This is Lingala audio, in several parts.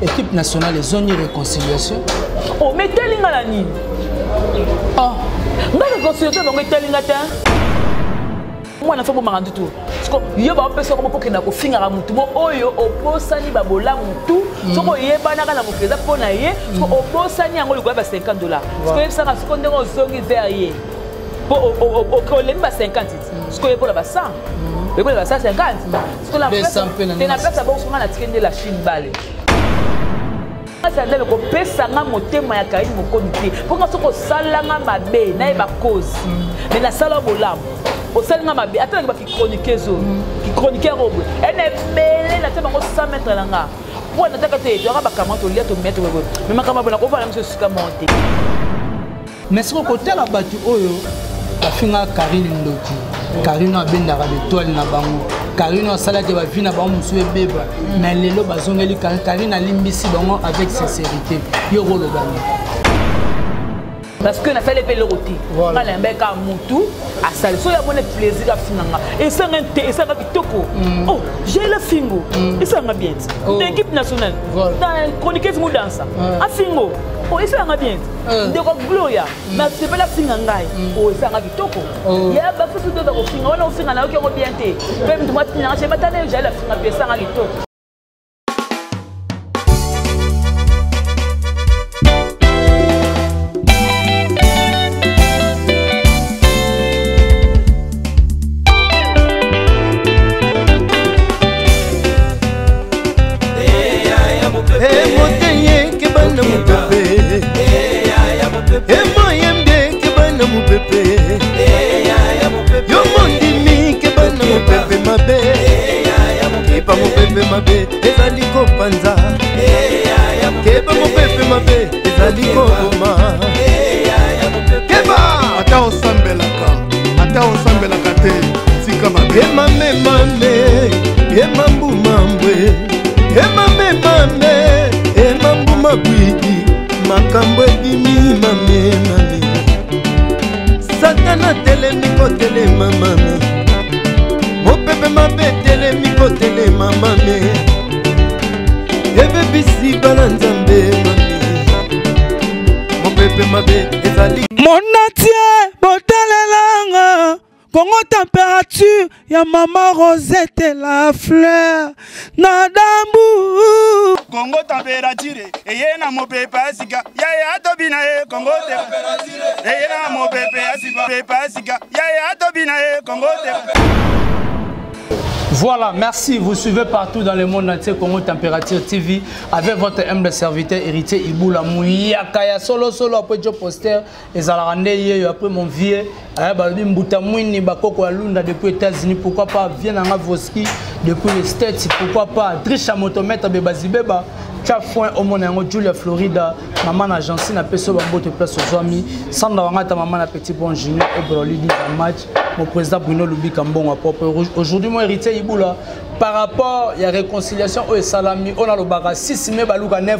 Équipe nationale ezongi réconciliation. Oh, mais etali nga na nini? Ah, nga réconciliation bango etali nga te. Mwana fo bomaka ntutu. Siko yo ba pesa ko pokenda kofingaka mutu mo oyo obosani ba bolamu tu. Soko oyebanaka na mokili eza mpo na ye, siko obosani yango likoya ba 50 $. Siko oyebisaka siko ndenge ozongi vers ye. Po olembi ba 50 ti. Siko oyekola ba 100. Oyekola ba 150. Siko na place te na place ya bongo nga natiki nde la Chine bale. Azali kopesa nga motema ya Karine Mokondi te mpo nga soki osala nga mabe nayeba cause mais nasala bolamu osali nga mabe ata naki bakichroniqueuse oyo kichroniqueur oyo boye ene ebele natia bango 100 mètre na nga mpo nataka te toyaka bakamwa tolia tomia toboye mais makambo ya bona kofanda biso esika moko te. Mais soki kotala bato oyo bafinga Karine ndoki, Karine abendaka betoile na bango, Karine asalaki bavi na bango mosusu ebeba, mais lelo bazongeli Karine, Karine alimbisi bango avec sincérité. Yo koloba nini? Parce que nasali mpe eloko te, nga nayambaki kaka mutu asali soki amoni plaisir afinga nga esanga te, esanga kitoko. Oh, j'ai le fingo, esanga bien te na équipe nationale na chroniqueuse mudansa afingo, oh, esanga bien te. Ndeko Gloria nasepeli afinga ngai, oyo esanga kitoko. Ya basusu toza kofinga wana ofinga nayoki yango bien te mpe mutu mwatinanga ce batala yo jael afinga mpe esanga kitoko. Keba mopepe mabe ezali kopanza, keba mopepe mabe ezali koboma, keba. Ata osambelaka, ata osambelaka te, tika mabe. Emame mame, emambumambwe, emame mame, emambuma bwiki, makambo ebimi mame mame. Satana telemi kotelema mame, mopepe mabe telemi kotelema mame, ebebisi bana Nzambe mame, mopepe mabe ezali. Monatie botalelanga Congo température ya mama Rosette la fleur na dambu. Congo température eye na mopepe ya sika yaya atobi na ye. Congo température eye na mopepe ya sika, pepe ya sika yaya atobi na ye. Congo température. Voilà, merci. Vous suivez partout dans le monde entier Congo Température TV avec votre humble serviteur héritier Iboula Mouyakaya solo solo après Joe Poster et Zalarande yeyo après mon vieux balobi Mbuta Mwini bakoko ya Lunda depuis États-Unis, pourquoi pas viens nanga Voski depuis les States, pourquoi pas Trisha Motomètre Bebazibeba Tcha foin au monde yango Julia Florida maman na Jancy na peso bambote place aux amis Sandra Wangata maman na petit bon junior et Broly dit match mon président Bruno Lubika Mbongo propre. Aujourd'hui moi héritier Iboula par rapport ya réconciliation oyo esalami oyo nalobaka 6 mai baluka 9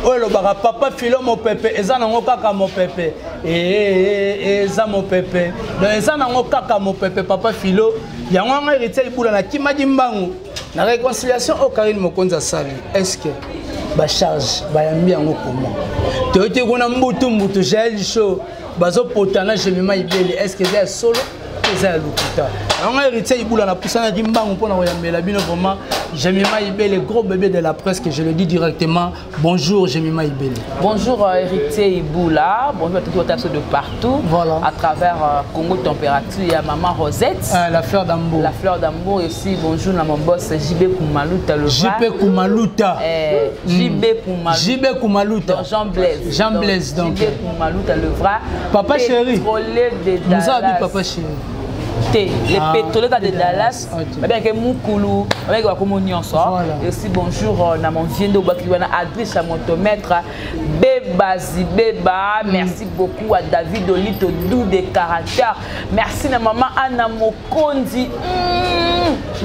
oyo elobaka papa filo mopepe eza nango kaka mopepe, eza mopepe donc eza nango kaka mopepe papa filo yango anga héritier Iboula nakimaki mbangu na réconciliation oyo Karine Mokonzi asali. Est ce que bacharge bayambi yango comment? Toyoki kuna mbutu mbutu Jael Show bazopotana Jemima Ibele, est ce que eza ya solo, eza ya lokuta? Yango héritier Ibula napusanaki mbangu mpona koyambela bino vraiment Jemima Ibele, gros bébé de la presse, que je le dis directement. Bonjour Jemima Ibele. Bonjour héritier Iboula, bonjour à tous les de partout. Voilà. À travers Congo Température, il y a maman Rosette. La fleur d'amour. La fleur d'amour aussi, bonjour à mon boss JB Koumalouta le JB Koumalouta. JB Koumalouta. JB Koumalouta. Donc Jean Blaise. Jean Blaise donc. JB Koumalouta le vrai. Papa chéri. Pétrolier de Dallas. Nous avons dit papa chéri. Te, les pétroliers de Dallas, avec Mukulu, avec Wakomo Nyonso. Et aussi bonjour na mon vieux Ndobaki wana Adriche à motomètre Beba Zibeba, merci beaucoup à David Olito doux de caractère. Merci na maman Anna Mokondi.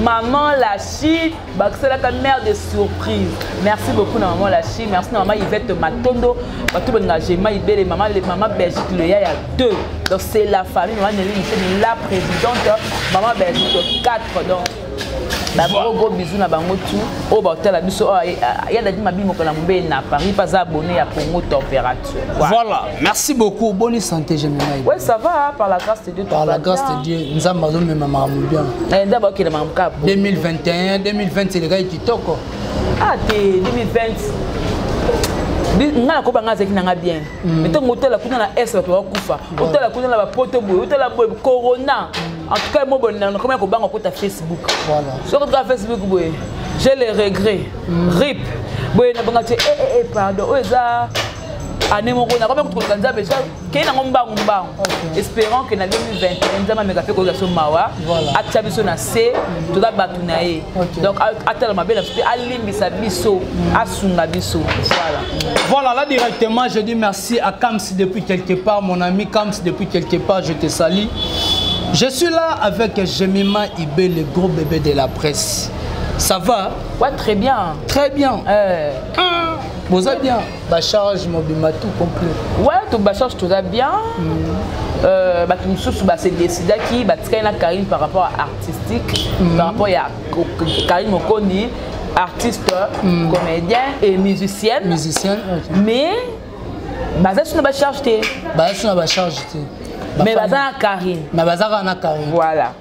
Maman Lachine, bakisela ta mère de surprise. Merci beaucoup na maman Lachine, merci na maman Yvette Matondo, bato benga Jema Ibele, maman le maman Belgique le yaya 2. Donc c'est la famille maman Nelly Michel, la présidente, maman Belgique 4. Donc Ba gros gros bisous na bango tout. Oyo baotala biso ya Dadi Mabi mokolo mbe na Paris pas abonné ya Congo Température. Voilà, merci beaucoup. Bonne santé, Jemima. Ouais, ça va, par la grâce de Dieu. Par la grâce de Dieu, Nzambe azomema makambo bien. Nzambe akokende makambo kaka. 2021, 2020, c'est les gars kitoko. Ah, te 2020. Nga nakoba nga azalaki nanga bien. Mais ntango otala kuna na est bato bakufa, otala kuna na bapoto boye, otala boye corona. En tout cas, moi, nakomi kobanga kota Facebook. Soki otoka Facebook boye, j'ai les regrets. Rip. Boye nabanga te, eh eh pardon, oyo eza année moko nakomi koluka Nzambe kei nango mbangu mbangu, espérant que na 2021 Nzambe ameka mpe koyoka biso mawa, atia biso na se, toza bato na ye, donc atala mabe na biso mpe alimbisa biso, asunga biso. Voilà. Voilà, là directement je dis merci à Kams depuis quelque part, mon ami Kams depuis quelque part, je te salue. Je suis là avec Jemima Ibé, le gros bébé de la presse. Ça va? Ouais, très bien. Très bien. Vous allez bien? Ba charge mobima tout complet. Ouais, tout ba charge tout va bien. Bah tout sous bah c'est décidé qui bah très na Karine par rapport à artistique, par rapport à Karine Mokondi, artiste, comédien et musicienne. Musicienne. Okay. Mais bah ça c'est une charge té. Bah c'est une charge té. Mais bah ça Karine. Mais bah ça na Karine. Voilà.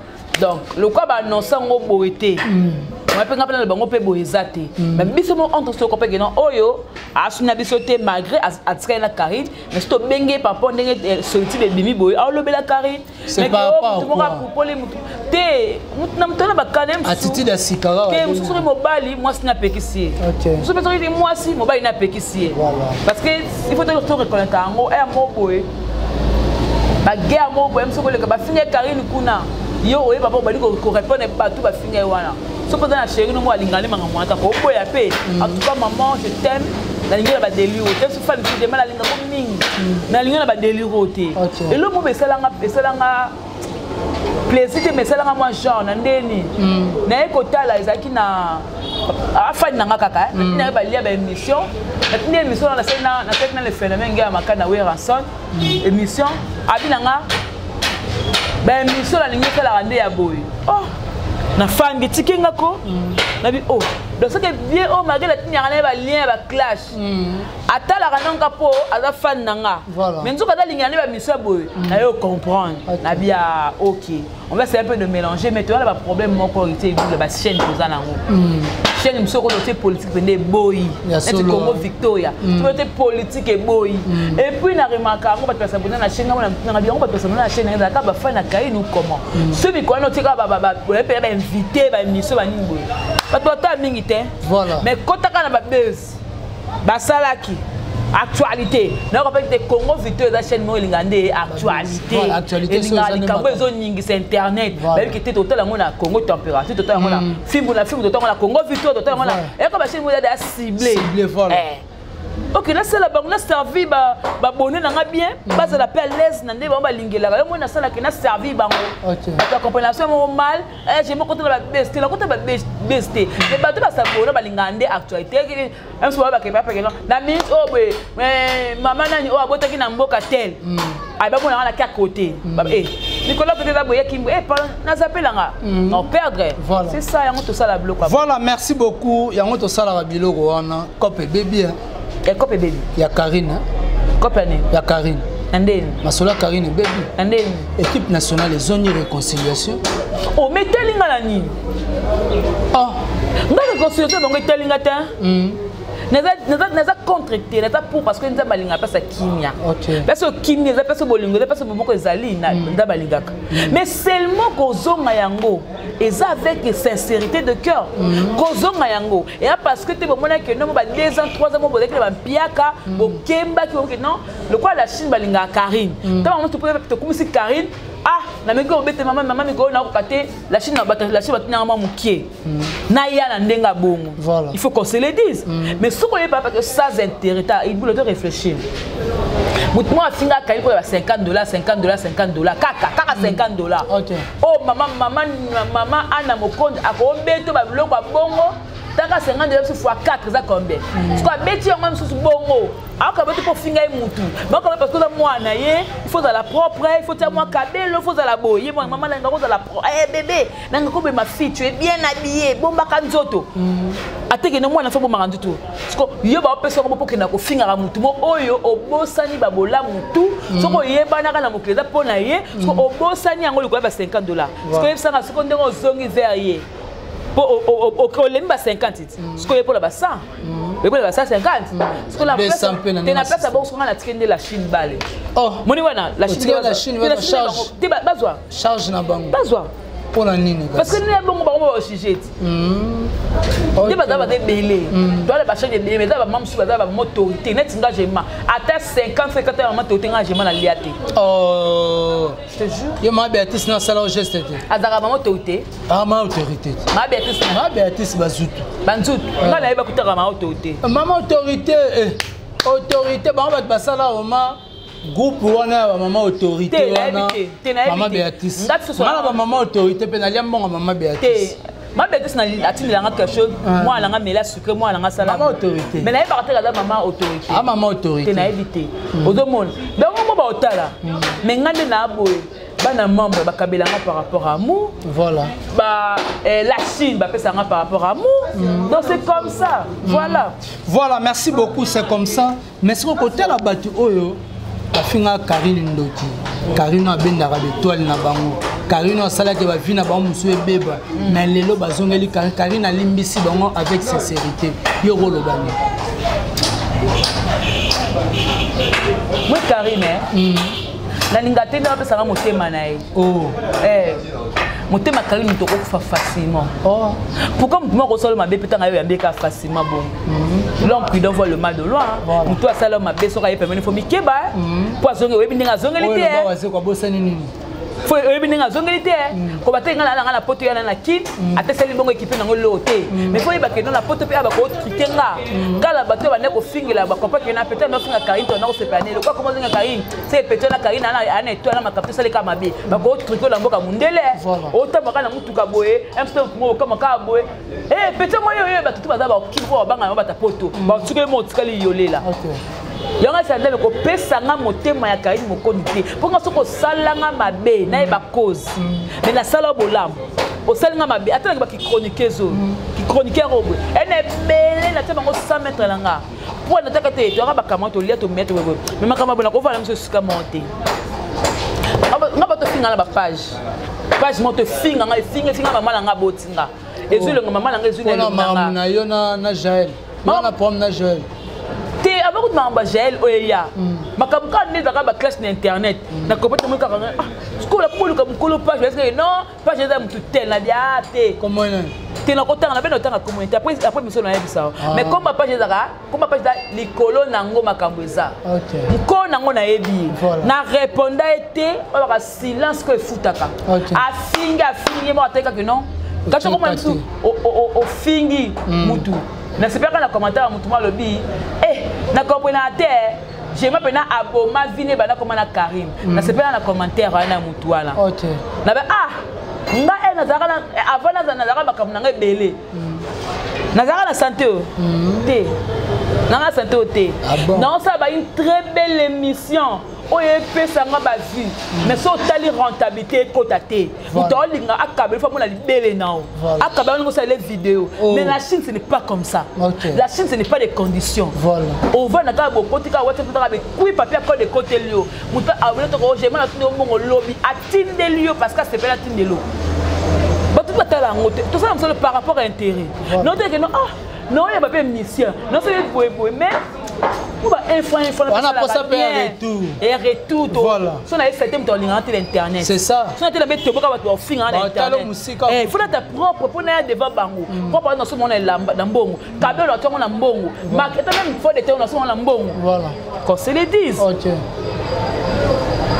Donc le quoi bah non ça ngo boité. Moi pe ngapela bango pe boeza te. Mais biso mo entre so ko pe non oyo asuna biso te malgré atira na Karine, mais sto benge papa ndenge solitude ebimi boye a lobela Karine. C'est par rapport quoi? Te na mutana bakana msu. Attitude ya sikara. Te musu soki mobali mwasi na pekisi. OK. Musu pe soki mwasi mobali na pekisi. Voilà. Parce que il faut te reconnaître yango eh mo boye. Ba guerre mo boye musu koleka ba finga Karine kuna. Yo oye papa bali ko répondre partout ba finga wana. Sauf que dans la chérie, nous, moi, l'ingale, maman, moi, t'as pas au paix. En tout cas, maman, je t'aime. La ligne va délirer. T'aimes ce fan, tu demandes la ligne comme ming. La ligne va délirer. Et le mot, mais ça, là, plaisir, mais ça, là, moi, genre, nandeni. Na ekota la ezaki na afan nanga kaka. Na ba lia ba émission. Na émission na scène na na le phénomène ngia makana we ranson. Émission abi nanga ba émission la ligne la rende ya boy. Oh. Na fangi tikenga ko na bi oh donc ce que bien oh malgré la tinya na ba lien ba clash atala kanonga po aza fan nanga mais nzoka da linga na ba mission boy na yo comprendre na bia OK, on va essayer un peu de mélanger mais tu vois là ba problème mon corps était ba chaîne toza nango chaîne muso ko dossier politique pende boy et Congo Victoria tu veux politique et boy et puis na remarque ngo ba s'abonner na chaîne na bien ba s'abonner na chaîne na ka ba fan na kai nous comment celui quoi no tika ba ba ba ba invité ba mission ba nini boy ba to ta mingi te. Voilà. Mais kotaka na ba buzz ba salaki actualité na ko pe Congo Victoria la chaîne mo linga nde actualité. Voilà, actualité linga likambo ezo nyingisa internet. Ba ki te total ngo na Congo Température, total ngo na film na film, total ngo na Congo Victoria, total ngo na e ko ba chaîne mo ya ciblé. Ciblé, voilà. OK, là c'est la banque, là servi ba ba bonné nanga bien, ba ça la paix à l'aise na nde ba ba lingela. Yo mo na sala ki na servi bango. OK. Ta compréhension mo mal, eh j'ai mo contre la best, la contre ba best. Mais ba to ba sabona ba linga nde actualité. Même si ba ke ba pe na minute oh boy, mais maman nani oh abotaki na mboka tel. Ah ba mona na ka côté. Eh Nicolas peut-être boye ki eh pardon, na zapelanga. On perdre. C'est ça yango to sala biloko. Voilà, merci beaucoup. Yango to sala biloko wana, kope baby. Et kope baby. Ya Karine. Kope ne. Ya Karine. Andeni. Masola Karine baby. Andeni. Équipe nationale les zones réconciliation. Oh mais telinga la nini? Ah. Nga réconciliation bango telinga ta. Naza contre te, naza pour parce que nza balinga pas sa kimia. Parce que kimia, naza pas bolingo, naza pas bomoko ezali na nza balingaka. Mais seulement kozonga yango eza avec sincérité de cœur. Kozonga yango et parce que te bomona que non ba 2 ans 3 ans bo bozaki ba mpiaka, bo kemba ki bo non, le quoi la Chine balinga Karine. Tant on te peut te kumisi Karine. Ah, na meko bete mama mama miko na kokate la Chine ba la Chine ba tina mama mukie. Na ya na ndenga bongo. Voilà. Il faut qu'on se le dise. Mais ce qu'on est pas parce que sans intérêt, il faut le réfléchir. Moi finga kali ko $50 $50 $50 kaka kaka $50. OK. Oh mama mama mama Anna Mokonde akobeto ba biloko bongo. Taka 50 dollars fois 4 eza combien? Siko abeti yango mosusu bongo akoka beti mpo ofinga ye mutu, bakoka parce que oza mwana ye, il faut ozala propre, il faut tia mwa kabelo, il faut ozala boye. Ye mwana mama nanga kozala, eh bébé nanga kobema, fille, tu es bien habillé, bombaka nzoto. Atekende mwana fo bomaka nzoto. Siko yo baopesa yango mpo okenda kofingaka mutu mo oyo obosani babolamu tu. Soki oyebanaka na mokili eza mpo na ye, siko obosani yango likolo ya ba 50 dollars. Siko oyebisanga siko ndenge ozongi vers ye mpo olembi ba 50 ti, siko oyekola ba 100, oyekola ba 150. Siko na te na place ya bongo, siko nga natiki nde la Chine bale. Moni wana la Chine, Chine te bazwa charge na bango. Bazwa. Mpona nini? Parce que nde bongo bango baosujet ti nde baza, baza ebele, toala bachaine ebele, mais eza bamama mosusu baza bamama autorité neti nga. Jema ata 50 50 ya mama autorité, nga jema nalia te. Je te jure. Yo mama Béatrice na asala o geste te? Azalaka mama autorité. Ah, mama autorité te. Mama Béatrice. Mama Béatrice bazutu. Banzutu, nga nayeba kutaka mama autorité. Mama autorité, autorité bango bato basala oma groupe wana ya bamama autorité wana. Mama Béatrice, nga na bamama autorité mpe nalia mbongo mama Béatrice. Mama Béatrice atindelanga quelque chose, mwana nanga mela sucré, mwana nanga sala. Mama autorité. Mais nayebaka te kaza mama autorité. Ah, mama autorité. Te, nayebi te. Ozomona bango mo baotala, mais nga nde naa boye, bana membre bakabelanga par rapport à amour. Voilà. Ba, la Chine bapesanga par rapport à amour. Donc c'est comme ça, voilà. Voilà, merci beaucoup, c'est comme ça. Mais soki kotala bato oyo bafinga Karine ndoki, Karine abendaka betoile na bango, Karine asalaki bavi na bango mosusu ebeba, mais lelo bazongeli Karine, Karine alimbisi bango avec sincérité, yo koloba nini? Moi Karine, nalinga te nde bapesanga motema na ye. Motema Karine, moto okokufa facilement. Pourquoi motu moko osala mabe mpe ntango ayo yambeka facilement bongo? L'homme prudent voit le mal de loin. Motu asala mabe, soki aye pembeni, fo mikeba mpo azongi, oyebi ndenge azongeli te. Abosani nini? Fo oyebi ndenge azongeli te. Koba te, ngai nanga na poto, yana na Kine, atesali bongo ekipe nango loo te, mais fo oyeba kendo na poto mpe bakotrite nga kala. Bato oyo bande kofingela bakompa ke na peut-être naofinga Karine to nakosepela ne lokwa koma ozinga Karine se peut na Karine ana etoile na makambo tosaleka mabe, bakotrike na mboka mondele, otambaka na mutuka boye mmo okama kaka boye peut ngo oyo bato tu baza bakili mpo babanga yango bata poto batikali mo otikali yolela yango. Esi Nzambe kopesanga motema ya Karine Mokondi te, mpo nga soki osalanga mabe nayeba cause, mais nasala bolamu, osalinga mabe, ata naki bakichroniqueuse oyo kichroniqueur oyo boye ene ebele natia bango 100 mètre na nga mpo nataka te. Toyaka bakamwa, tolia, tomia, toboye, mais makambo boye nakovanda miso esika moko te. Nga bato finga na bapage page moko, tofinga nga, efinga efinga mama na nga, botinga ezwi elongo mama na nga, ezwi na elongo na nga. Na yo na Jael na problème na Jael? Te, avant kutu makambo ya Jael oyo eya, makambo kaka nde ezalaka baclasse na internet na kopa tomoni kaka sikoyo nakoboluka mokolo page baeske non, page eza motu tel na bia te te, nakotanga na bene otanga communauté après miso nayebisa. Mais comme page ezalaka, comme page eza likolo nango, makambo eza mokolo nango nayebi ye, na réponda ye te. Oyo baka silence ko efutaka. Afingi, afingi ye moko, atali kaka non kasi okoma mosusu ofingi mutu. Nasepelaka na commentaire ya mutu mo alobi na comprena te, jema mpena aboma vine banda koma na Karine. Nasepela na commentaire wana ya mutu wana. Nabe ah, nga e nazalaka avant, nazalaka makambo na nga ebele, nazalaka na santé oyo te, nanga santé oyo te, naosala ba une très belle émission oyo epesanga bavue, mais so otali rentabilité ekota te. Moto aolinga akabela, fo amona libele na o akabela olinga osalela vidéo. Mais la Chine, ce n'est pas comme ça. La Chine, ce n'est pas des conditions. Ovanda kaka bokoti kaka WhatsApp, kaka bekui papier akode ekoteli yo, moto abele toko ojema na tindi yo mbongo lobi, atindeli yo parce que asepeli, atindeli yo. Bato batala yango te, tosala mosolo par rapport à intérêt noteke no. Ah, naoyeba mpe mission nosali boyeboye, mais po ba info info. Wana posa mpe ya retour. Ya retour to so na yebisa te, moto alingaka te l'internet. C'est ça. So na te na be toboka bato bafingaka na internet, il faut nata propre mpo naya devant bango propre wana. Nasomona elamba na mbongo, kabelo atongo na mbongo, ata même fo de te nasomona na mbongo. Voilà. Qu'on se le dise,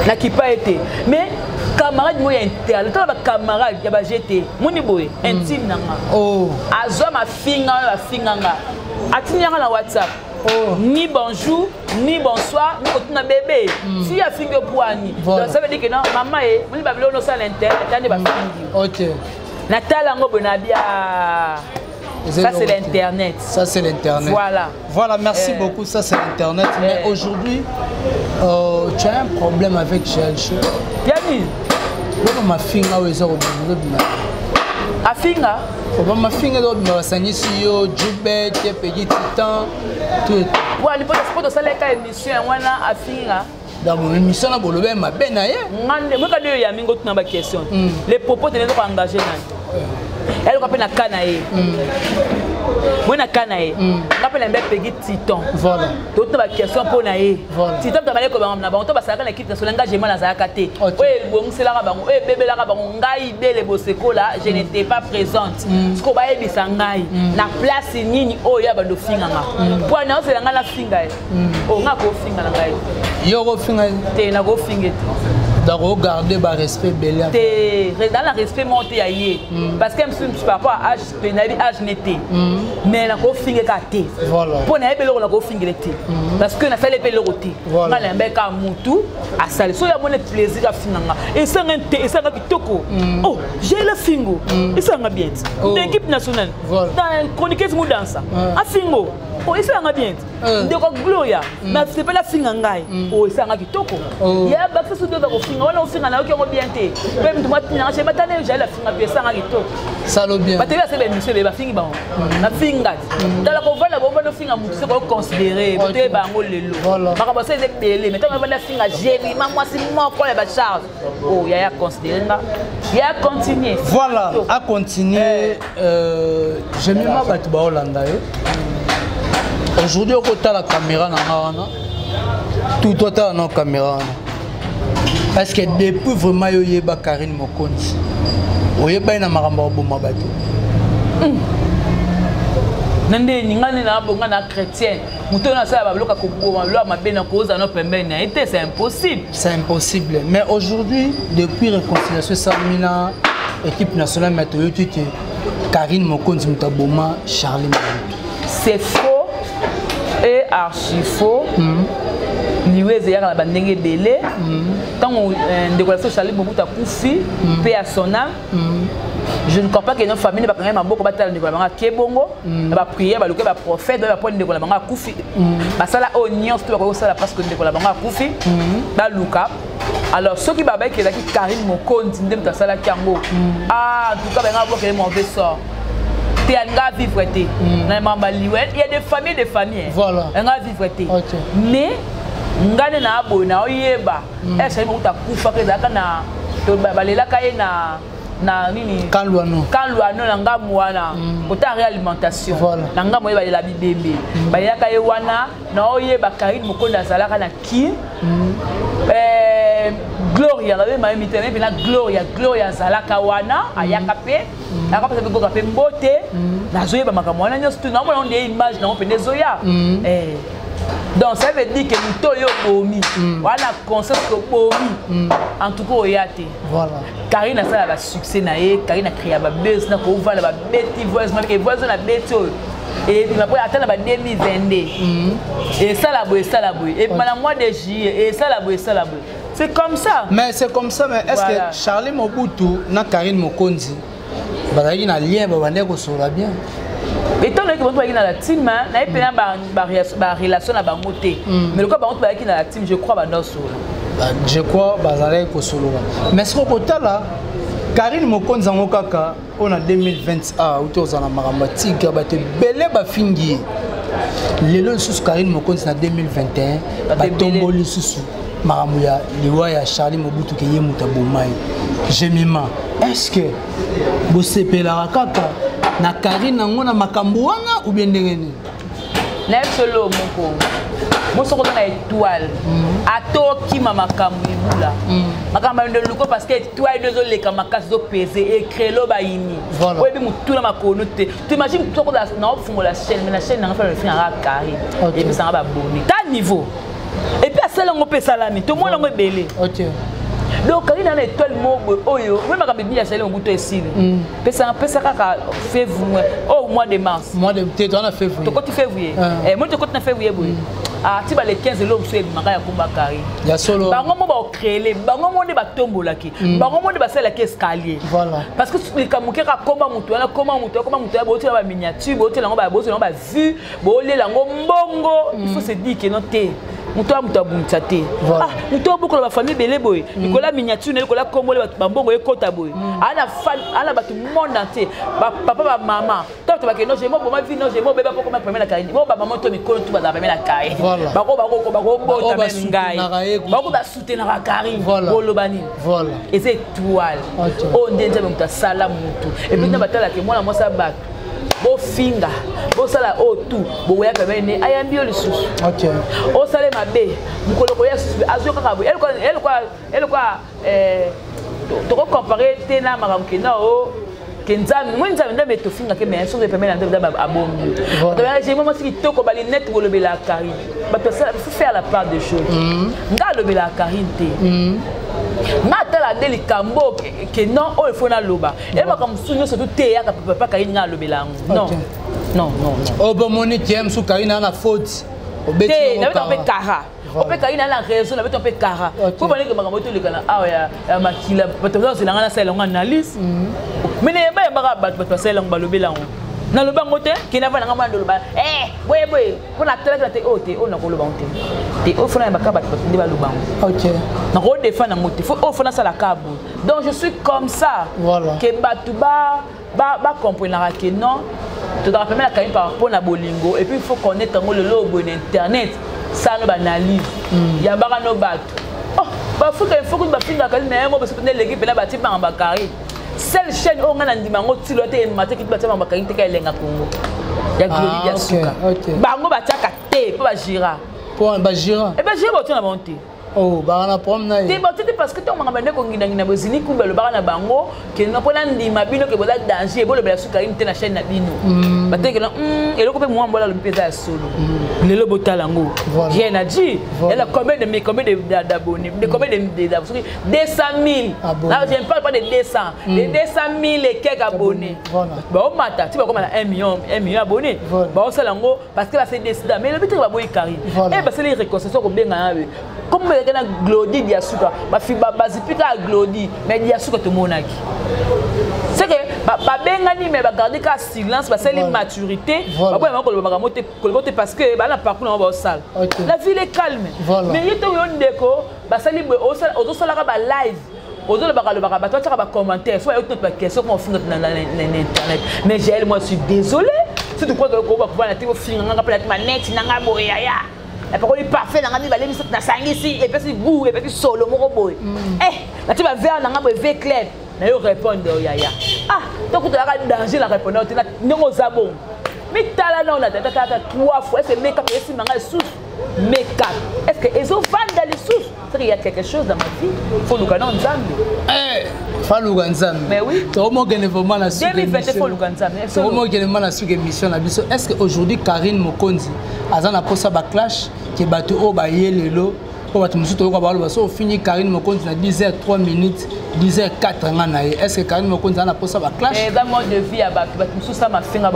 nakipa ye te, mais camarade moko ya internet, tala bacamarade ya bagt moni boye intime na nga, azwa mafinga oyo bafinga nga, atindi yanga na WhatsApp. Ni bonjour ni bonsoir ni kotuna bébé si afingi yo pwani. Donc ça veut dire que non, mama ye moni babilo osala internet ande bafingi. Natala yango boye na bia. Ça c'est l'internet. Ça c'est l'internet. Voilà. Voilà, merci beaucoup. Ça c'est l'internet. Mais aujourd'hui, tu as un problème avec Jael Show. Yani. Boko mafinga oyo eza kobima. Afinga? Oba mafinga eza kobima basangisi yo Jubet, Peggy Titan, tout. Ouais, lipo tosalaka émission yango wana afinga. Dans mon émission na bolobe mabe na ye. Ngande, moka nde ya mingo tuna ba question. Les propos tenez ko engager nani. Elle ko na kana ye. Moi na kana ye. Nga pe na mbe Peggy Titan. Voilà. Tout ba question po na ye. Titan ta bale ko ba na ba to basalaka na équipe nationale engagement na zalaka te. Oyo ebongiselaka bango, oyo ebebelaka bango, ngai bele bosekola, je n'étais pas présente. Siko bayebisa ngai na place nini oyo ya bando finganga. Po na ozela ngai na finga ye. Oh nga ko finga na ngai. Yo ko finga te na ko finga te. Donc regarder ba respect belé. Te dans la respect monté ya ye. Parce que même par rapport à âge pe na âge n'était. Mais na ko finga ka te. Voilà. Po na yebelo na ko finga te. Parce que na sale pe loko te. Nga na mbeka mutu a sale. So ya mone plaisir a finga nga. Et ça nga te et ça nga kitoko. Oh, j'ai le fingo. Et ça nga bien. L'équipe nationale. Dans chroniqueuse mu dansa. A fingo. Oh, et ça nga bien. Ndeko Gloria, na sepela finga ngai. Oh, ça nga kitoko. Ya ba fesu doza ko finga wana ofinga na yoki bien te. Pe mutu mwa tina nga batane j'ai la finga pe ça nga kitoko. Ça lo bien. Bateli ase ba monsieur ba fingi bango. Na finga. Tala ko vanda bo vanda finga mutu se ko considérer, bote bango lelo. Makambo se eze belé, mais tant vanda finga Jérémy moi si moko ya ba charge. Oh, ya ya considérer nga. Ya continuer. Voilà, à continuer j'aime ma bato ba Hollanda yo. Aujourd'hui, on a la caméra na wana. Tout toi t'as la caméra. Parce que depuis vraiment yo yeba Karine Mokonzi. Oyeba na makambo boma bato. Nande ningane na bonga na chrétien. Muto na sala ba loka ko boma lo mabe na ko za no pembeni na été, c'est impossible. C'est impossible. Mais aujourd'hui, depuis réconciliation Samina équipe nationale mais toyo tu Karine Mokonzi mutaboma Charlie Mobutu. C'est faux et archi faux. Liweze yaka na bandenge belé. Tant ndeko Charlie Mobutu akufi, paix à son âme. Je ne crois pas que nos familles bakanga maboko batala ndeko banga kebongo, ba prière ba luka ba prophète ba pone ndeko banga akufi. Basala o nyonso to ba kosala parce que ndeko banga akufi. Ba luka. Alors ceux qui baba qui ezaki Karine Mokonzi ndem ta sala kiango. Ah en tout cas banga boke mauvais sort. Te anga vivre te. Na mamba liwe, il y a des familles de familles. Voilà. Anga vivre te. Mais ngane na abo na oyeba. Eh chéri mokuta kufa ke zaka na to balela ka ye na na nini Kalwano. Kalwano na ngambo wana. Kota réalimentation. Voilà. Na ngambo ye balela bibembe. Balela ka ye wana na oyeba Karine Mokonzi azalaka na ki. Gloria, la même amie, mais la Gloria, Gloria azalaka wana, ayaka pe. Ayaka pe goka pe mbote. Na zoyeba makambo wana nyonso tu, na mona on image na on zoya. Donc ça veut dire que nous toyo bomi. Wana conscience que bomi. En tout cas oyate. Voilà. Karine a ça la succès na ye, Karine a créé ba buzz na ko vala ba beti voice, ma ke voice na beti oyo. Et puis après attendre ba 2022. Et ça la boye, ça la boye. Et pendant mois de juillet, et ça la boye, ça la boye. C'est comme ça. Mais c'est comme ça, mais est-ce Voilà. que Charlie Mobutu na Karine Mokonzi bazalaki na lien ba bande ko sola bien? Étant donné que bango bazalaki na la team, hein, na ye pena ba relation na bango te. Mais le cas bango bazalaki na la team, je crois bando solo. Ba, je crois bazalaki ko solo. Mais ce que kotala Karine Mokonzi ngo kaka on a 2020 a ou to zana makamba tika ba te belé ba fingi. Lelo susu Karine Mokonzi na 2021 Ba ba te belé. tomboli susu makambo ya liwa ya Charlie Mobutu ke ye moto aboma ye. Jemima, est-ce que bosepelaka kaka na Karine nango na makambo wana ou bien ndenge nini? Na ye solo moko. Mosoko na étoile. Atoki mama makambo ibula. Makambo nde luko parce que étoile nde ezoleka makasi ezopese, ekrelo bayini. Voilà. Oyebi motu na makolo te. T'imagines motu okoza na ofungola chaîne, mais na chaîne nanga fana finga kaka carré. Ok. Epesanga ba abonné. Ta niveau. Et puis asala ngo pe salami, to mona ngo ebele. Ok. Donc Karine na étoile moko oyo, même makambo ebili ya Charlie Mobutu esili. Pesa pesa kaka février, oh mois de mars. Mois de te, toi na février. Tokoti février. Ah. Eh moi tokoti na février boye. Ati ba le 15 eloko mosusu ebimaka ya komba Karine. Ya solo. Bango mo baocréele, bango mo nde batombolaki, bango mo nde basalelaki escalier. Voilà. Parce que likambo keka komba moto wana, komba moto wana, komba moto wana, bootela baminiature, bootela yango, bootela yango bavue, bolela yango mbongo. Il faut se dire que non te, moto wana moto abungisa te. Voilà. Ah, moto obokola bafamille ebele boye, likolo ya miniature na ye, likolo ya kombo le bambongo ekota boye, ana fan, ana bato monde entier, bapapa, bamama to bato bakende no jemo boma vi no jemo beba po koma pembe na Karine bo bamama to mikolo tu bazala pembe na Karine. Voilà. Bako bako bakobota Bao meme ngai basoutenaka ye kutu. bako basoutenaka Karine. Voilà. Boloba nini? Voilà. Eza étoile oyo nde Nzambe moto asala motu, et puis nde batalaka mwana mwasi ya bato, bofinga, bosala oyo tu bokoya pembeni ne ayambi yo lisusu. Osale mabe, mokolo koya susu azwi kaka boye elokwa. Tokocompare te na makambo kenda o ke Nzambe moi, Nzambe nde tofingake, mais soki pembeni na Nzambe, Nzambe abombi yo. Mwasi kitoko, balinete, bolobelaka Karine, bato basala, faut faire la part des choses. Nga alobelaka Karine te, nga atala nde likambo ke non, oyo efo naloba e makambo mosusu nyonso tu te eyaka papa Karine, nga alobela yango non, non, non, non. Oyo bomoni ke mosu Karine aza na faute, obeti te nango. Nabeta mpe kara. Kara ope Karine ala raison, nabeta mpe kara po balenge makambo toleka na awa ya makila. Bato bazozelanga nasala yango analyse, mais nayeba yambaka bato, bato basala yango, balobela yango, naloba yango te. Kende ava nanga mwana ndoloba boye boye mpo natalaki na te oyo te, oyo nakoloba yango te te, oyo fona yambaka bato, bato nde baloba yango. Nakodefendre yango te, oyo fo nasala ka boye. Donc je suis comme ça. Voilà. Ke bato ba bacomprenaka ke non, tozalaka pembe na Karine par rapport na bolingo. Et puis il faut connaître yango lelo boye na internet, sala no baanalyse, yambaka no bato. Oh, bafuka ifo kutu bafingaka Karine na yango, basoki nde eleki mpena bati banga bakari. Seule chaîne oyo ngai na ndima yango tilo te, emate kiti batia banga bakari te, ka Elenga Congo ya Glodi Ah, ya ok, suka. Bango batiaka te mpo bagira. Po bagira. E bagira, batia na bango te. Oh, baka na problème na te ye. Batie te, parce que ntango makambo nde kongindangina bozini kumbe alobaka na bango ke nga mpo nandima bino ke boza danger, bolobela su Karine te na chaîne na bino. Batekela eloko mpe mwa mbola alobi mpe eza ya solo. Lelo botala yango. Voilà. Rien à dire. Voilà. Elle a combien de combien d'abonnés, de combien de soki 200 000? Abonnés. Là, je ne parle pas de 200, de 200 000 et quelques abonnés. Voilà. Baomata ti bakoma na 1 million, 1 million abonnés. Voilà. Baosala yango parce que base décida, mais elobi te baboyi Karine. Voilà. E basali réconciliation, kobenga na be comme ezalaki na Glodi Diasuka, bazipi kaka Glodi, mais Diasuka tomonaki c'est que babengani, mais bagarde kaka silence, basali Voilà. maturité. Voilà. Baboya bango koloba makambo te, koloba te, parce que bana parcours nango baosala. La ville est calme. Voilà. Mais ye ntongo yo ndeko basali boye, ozosalaka balive, ozolobaka lobaka, bato batiaka bacommentaire, so bayoki baquestion koma ofinga na internet. Mais Jael, moi je suis désolé, si tu crois que koba kovanda te, ofinga nganga mpe nati maneti nanga boye, yaya napakoli parfait nanga mibale misato, nasangisi, epesi goût, epesi solo moko boye, natie bavere nanga boye, v club na yo répondre yaya. Ah, tokutalaka danger na répondre te ndenge oza bongo. Mitala nao na tatatata trois fois, est ce que makeup esimanga lisusu? Makeup, est ce que ezovanda lisusu? C'est qu'il y a quelque chose dans ma vie, faut luka nao Nzambe. Eh, faluka Nzambe. Mais oui. Tokomokende vraiment na suka 2021 émission. Faut luka Nzambe. Tokomokende vraiment na suka émission na biso. Est ce que aujourd'hui Karine Mokonzi aza na posa baclash ke bato oyo baye lelo, mpo bato mosusu toyoka baloba so ofini Karine Mokonzi na 10 h 3 minutes, 10 h 4 nga na ye, est ce que Karine Mokonzi aza na posa baclash? Eza mode de vie ya bato. Bato mosusu ya mafinga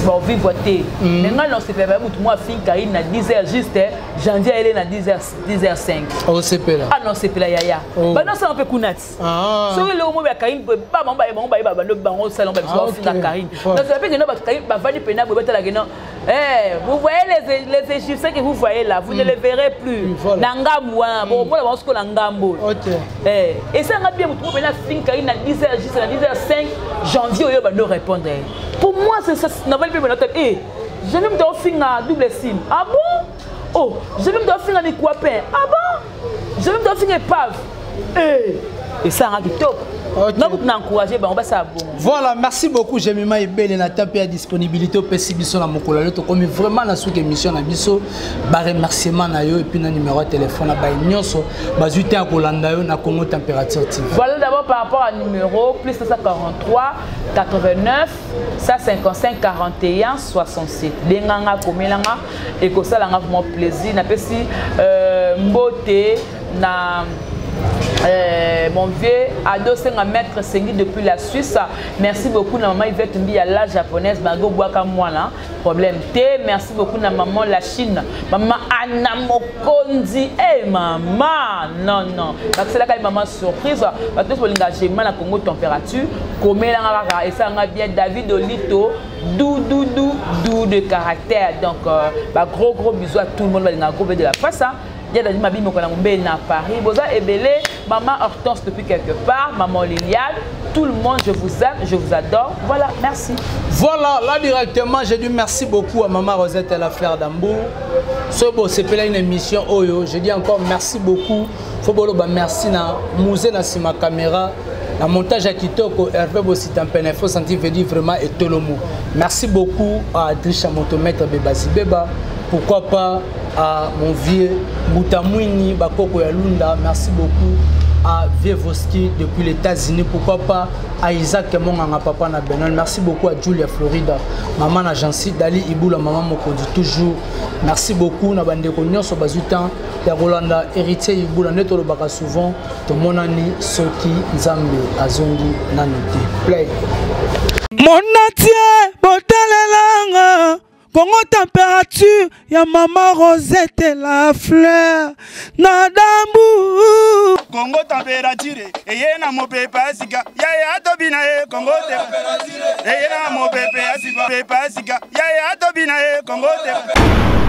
baovivre te, mais ngai nosepela motu moko afingi Karine na 10 heures juste, janvier ayele na 10 heures, 10 heures 5. Osepela? Ah, nosepela yaya. Oh. Bandosala mpe kuna ti soki eloko moko ya Karine boye, bango baye, bango bayeba, bando bango osala bango Ah, bafinga Karine. Nosepela mpe keno bato Karine bavandi mpena boye, batalaka no. Eh, vous voyez les Égyptiens que vous voyez là, vous ne les verrez plus. Voilà. Na ngambu wana, bon, moi, on na ngambo. Eh, et ça, bien, mutu moko pena finga Karine na 10 h juste, na 10 h 5 janvier oyo, bando répondre. Pour moi, c'est ça, navali mpe bando eh, je vais me finga double sim. Ah bon? Oh, je vais me finga mikwapen. Ah bon? Je vais me finga épave. Eh, et ça rend kitoko. Donc, na encouragé bango basala bongo. Voilà, merci beaucoup Jemima Ebele na temps ya disponibilité opesi biso na mokolo lelo. Tokomi vraiment na suka émission na biso. Baremerciement na yo et puis na numéro ya téléphone na baye nyonso bazwi te ya kolanda yo na Congo Température TV. Voilà, d'abord par rapport à numéro plus 543 89 155 41 67. Benganga, komelanga, ekosalanga vraiment plaisir. Napesi mbote na Euh, mon vieux Ado Senga Maître Sengi depuis la Suisse. Merci beaucoup na maman Yvette Mbi la japonaise Margot Bwaka Mwana. Problème T. Merci beaucoup na maman la Chine. Maman Anna Mokonzi. Eh hey, maman. Non non. C'est là maman surprise. Parce que bolinga gema na Congo température. Komela kaka et ça bien David Olito doux doux doux doux de caractère. Donc euh, bah, gros gros bisous à tout le monde balinga gros de la presse. Hein. Ya Dadi Mabi Mokona Mumbe na Paris. Boza Ebele, Maman Hortense depuis quelque part, Maman Liliane, tout le monde, je vous aime, je vous adore. Voilà, merci. Voilà, là directement, j'ai dit merci beaucoup à Maman Rosette et la fleur d'Ambour. Ce beau, c'est une émission Oyo. Je dis encore merci beaucoup. Faut bolo ba merci na musée na sima caméra. La montage à Kitoko, Hervé Bossitan Penefo, senti veut dire vraiment et Tolomo. Merci beaucoup à Drisha Motomètre Bebasi Beba. Pourquoi pas à mon vieux Moutamouini, Bakoko Yalunda. Merci beaucoup à Vieux Voski depuis les États-Unis. Pourquoi pas à Isaac Monganga, papa na Benon. Merci beaucoup à Julia Florida, maman na Jansi, Dali Iboula, maman Mokondi, toujours. Merci beaucoup na bandeko nyonso bazwi temps ya kolanda héritier Iboula nde tolobaka souvent tomonani soki Nzambe azongi nanu te. Play. Monatie botalelanga Congo température ya maman Rosette la fleur na dambu Congo température eye na mopepe ya sika yaya tobina ye Congo température eye na mopepe ya sika pepe ya sika yaya tobina ye Congo température.